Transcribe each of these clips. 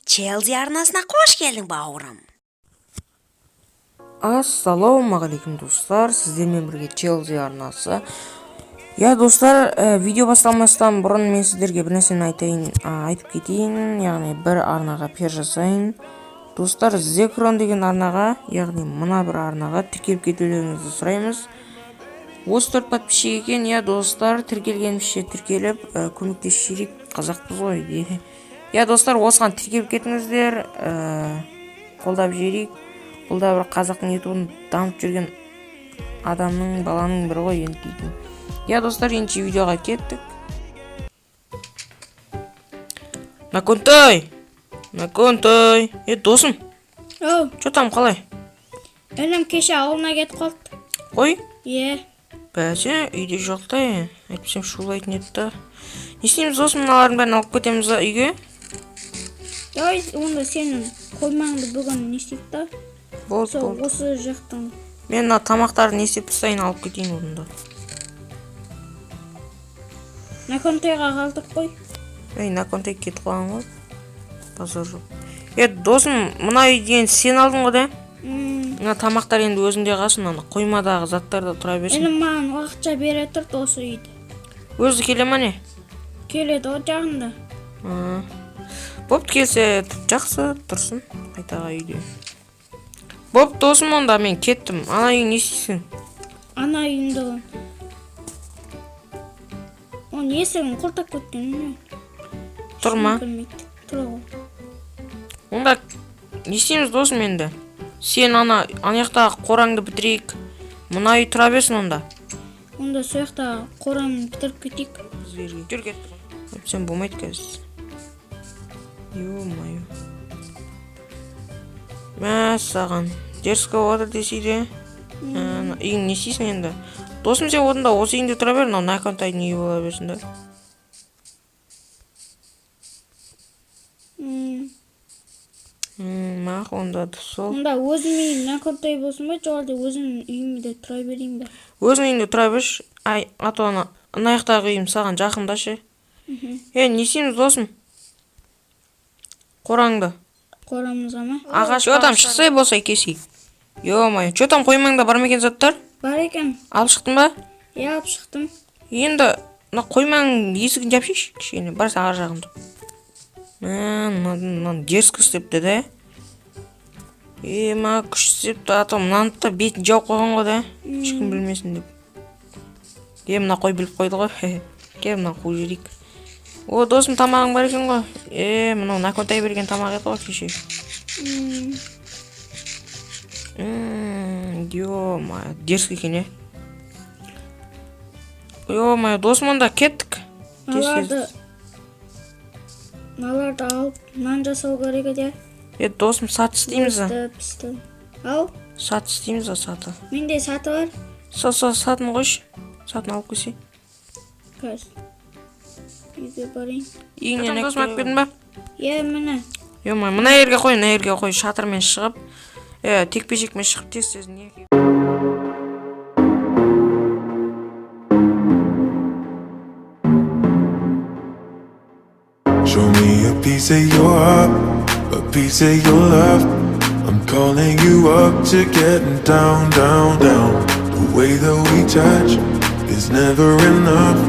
Челзи арнасына қош келдің, бауырым. Ассалаумағалейкум, достар! Сіздермен бірге Челзи арнасы. Иә, достар, видео басталмастан бұрын мен сіздерге бір нәрсені айтайын, айтып кетейін, яғни бір арнаға пиар жасайын. Достар, Зекрон деген арнаға, яғни мына бір арнаға тіркеліп кетулеріңізді сұраймыз. 34 подписчик екен, иә, достар, тіркелгенімізше тіркеліп, көмектесіп жіберейік, қазақпыз ғой. Иә, достар, осыған тіркеліп кетіңіздер, қолдап жіберейік. Бұл да бір қазақтың ютубын дамытып жүрген адамның, баланың бірі ғой енді дейтін. Иә, достар, ендеше видеоға кеттік. Наконтай! Наконтай! Е, досым! Оу, Че там, қалай? Інім кеше ауылына кетіп қалды. Қой? Е, Бәсе, үйде жоқ та, е. Әйтпесем шулайтын еді да. Не істейміз, досым, мыналардың бәрін алып кетеміз ба үйге? Давай онда сенің қоймаңды бүгін не істейік та? Болды, Сол болды. осы жақтан. Мен мына тамақтарды не істеп тастайын, алып кетейін онда. Наконтайға қалдырып қой. Ей, Наконтай кетіп қалған ғой. Базар жоқ. Е, досым, мына үйді енді сен алдың ғой да? Мына тамақтар енді өзіңде қалсын, ана қоймадағы заттар да тұра берсін. Інім маған уақытша бере тұрды осы үйді. Өзі келе ма, не? Келеді ғой жақында. А. Бопты, келсе жақсы, тұрсын қайтаға үйде. Бопты, досым, онда мен кеттім. Ана үйің не істейсің? Ана үйімді оның есігін құлыптап кеткен. Не? Тұр ма? Білмейді. Тұр ғой. Онда не істейміз, досым, енді? Сен ана жақтағы қораңды бітірейік. Мына үй тұра берсін онда. Онда сол жақта қораны бітіріп кетейік. Біздерге. Жүр, кеттік. Әйтпесем болмайды қазір. Ё-моё. Мәссаған. Дерзко болып жатыр десе де. Ана үйің не істейсің енді? Досым, сен онда осы үйіңде тұра бер, мынау Наконтайдың үйі бола берсін да. Мақұл, онда сол. Онда өзім үйім Наконтай болсын ба, жоқ әлде өзімнің үйімде тұра берейін бе? Өзің үйіңде тұра берші. Ай, а то ана ана жақтағы үйім саған жақын да ше. Е, не істейміз, досым? Қораңды. Қорамызға ма? Ағаш. Че там, шықсай болса кесейік. Ё-моё, че там, қоймаңда бар ма екен заттар? Бар екен. Алып шықтың ба? Иә, алып шықтым. Енді мына қойманың есігін жапшайшы кішкене, барса ар жағында. Мә, мынаны дерзко істепті да. Е, мына күш істепті, а то мынаны да бетін жауып қойған ғой да, ешкім білмесін деп. Е, мына қой біліп қойды ғой. Кел, мынаны қуып жіберейік. О, досым, тамағың бар екен ғой. Е, мынау Наконтай берген тамақ еді ғой кеше. Ё-моё, дерзкий екен, е. Ё-моё, досым, онда кеттік. Тез, тез. Мыналарды алып нан жасау керек еді. Е, досым, саты істейміз а? Пісті, пісті. Ал, Саты істейміз а, саты. Менде саты бар. Со, со, сатын қойшы. Сатын алып келсей. Қазір. Үйге барайын. Үйіңнен досым алып келдің ба? Иә, міне. Ё-моё, мына жерге қой, мына жерге қой. Шатырмен шығып, е, текпе-жекмен шығып тез-тез не. Show me a piece of your heart, a piece of your love. I'm calling you up to getting down, down, down. The way that we touch is never enough.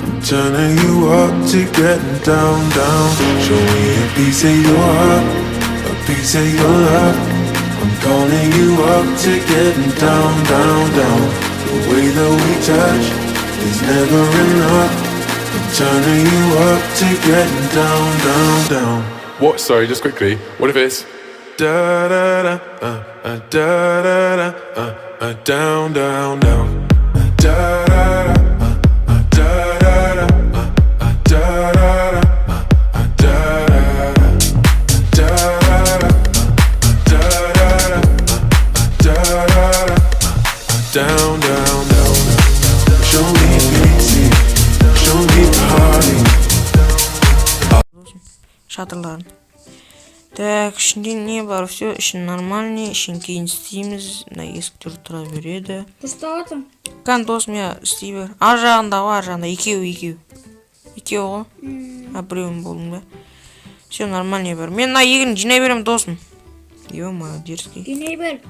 I'm turning you up to getting down, down. Show me a piece of your heart, a piece of your love. I'm calling you up to getting down, down, down. The way that we touch is never enough. I'm turning you up to getting down, down, down. What? Sorry, just quickly. What if it's Da da da, da da da, down, down, down. Da da da, da da da, da da da, da da da, da da da, da da da, da da da, down, down, down. Show me pity, show me party. Шатырларын. Так, ішінде не бар? Все, ішін нормальный, ішін кейін істейміз. Мына есіктер тұра береді. Дұрыстап жатырмын. Кән, досым, иә, істей бер. Ар жағында ғой, ар жағында. Екеу, екеу. Екеу ғой. А, біреуін болдың ба? Все нормально бар. Мен мына егін жинай беремін, досым. Ё-моё, дерзкий. Жинай бер.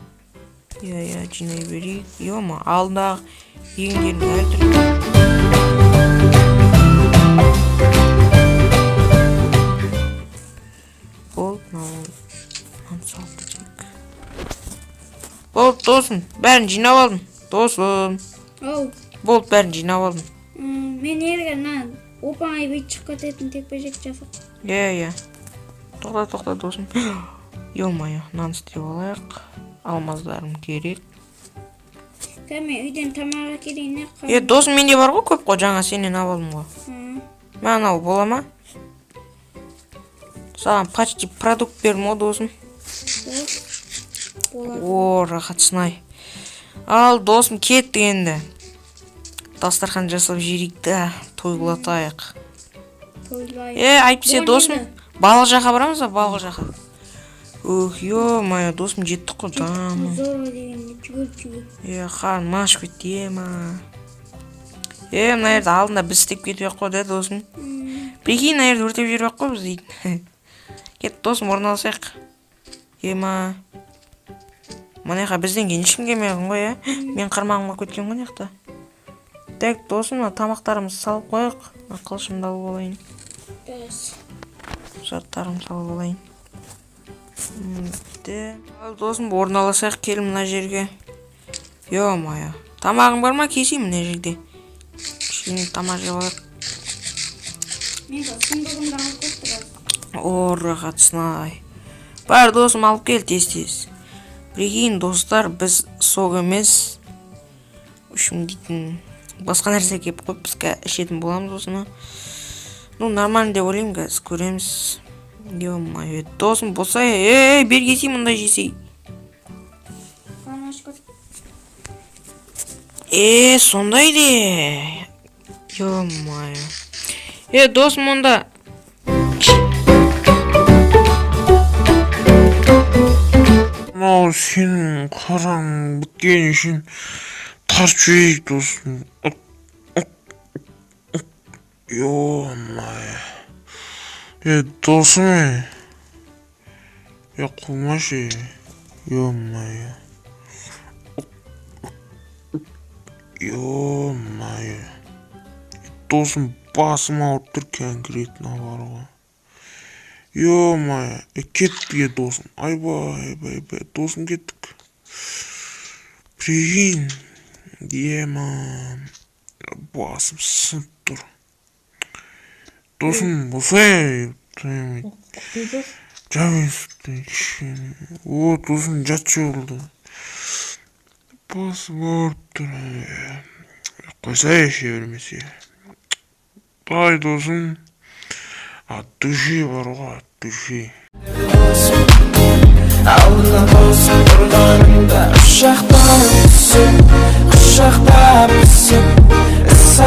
Иә, жинай берейік. Ё-моё, алдындағы егіндердің әртүрлі. Болды, мынаны салып кетейік. Болды, досым, бәрін жинап алдым. Досым, Ау. болды, бәрін жинап алдым. Мен ерге мына оп оңай бүйтіп шығып кететін текпе жек жасап. Иә. Тоқта, тоқта, досым. Ё-моё, мынаны істеп алайық. Алмаздарым керек. Қазір мен үйден тамақ әкелейін, не? Е, досым, менде бар ғой көп қой, жаңа сенен алып алдым ғой. Мә, анау бола ма? Саған почти продукт бердім ғой, досым. Болады. О, рахатсың-ай. Ал, досым, кеттік енді. Дастархан жасап жейік та, тойлатайық. Тойлайық. Е, әйтпесе, Бүгін досым, енді. Балық жаққа барамыз ба, балық жаққа? Ух, ё-моё, досым, жеттік қой, да. Здорово дегенде жүгіріп жүгіріп. Е, қарным ашып кетті, ема. Е, мына жерде алдында біз істеп кетіп ек қой да, досым. Прикинь, мына жерді өртеп жіберіп ек қой біз дейтін. Кет, досым, орналасайық. Ема. Мына жаққа бізден кейін ешкім келмеген ғой, иә? Мен қармағым қалып кеткен ғой мына жақта. Так, досым, мына тамақтарымызды салып қояйық. Мына қылышымды алып алайын. Дұрыс. Заттарымды салып алайын. Де. Ал, досым, орналасайық, кел мына жерге. Ё-моё. Тамағың бар ма? Кесейін мына жерде. Кішкене тамақ жеп алайық. Мен қазір сундугымды алып кетті қазір. О, рахатсың-ай. Бар, досым, алып кел тез-тез. Прикинь, достар, біз сок емес, в дейтін басқа нәрсе әкеліп қойып, біз ішетін боламыз осыны. Ну, нормально деп ойлаймын, қазір көреміз. Ё-моё, досым, болса, ей, бері келсей, мындай жесей. Қарным ашып кетті. Е, сондай де. Ё-моё. Е, досым, онда Мынау сенің қараң біткен үшін тартып жіберейік, досым. Ё-моё, е, досым, ей, е, қумашы, ё-моё, ё-моё, досым, басым ауырып тұр конкретно бар ғой, ё-моё. Е, кеттік, е, досым, айбай, айбай, айбай, досым, кеттік. Прикинь, ема, басым сынып тұр, досым, болсай. Кішкене. О, досым, жатшы, болды, басым ауырып тұр, қойсай, іше бермесе. Давай, досым, от души бар ғой, от души. Алдына тосып тұрғаныңда, ұшақтан түсіп, құшақтап түсіп.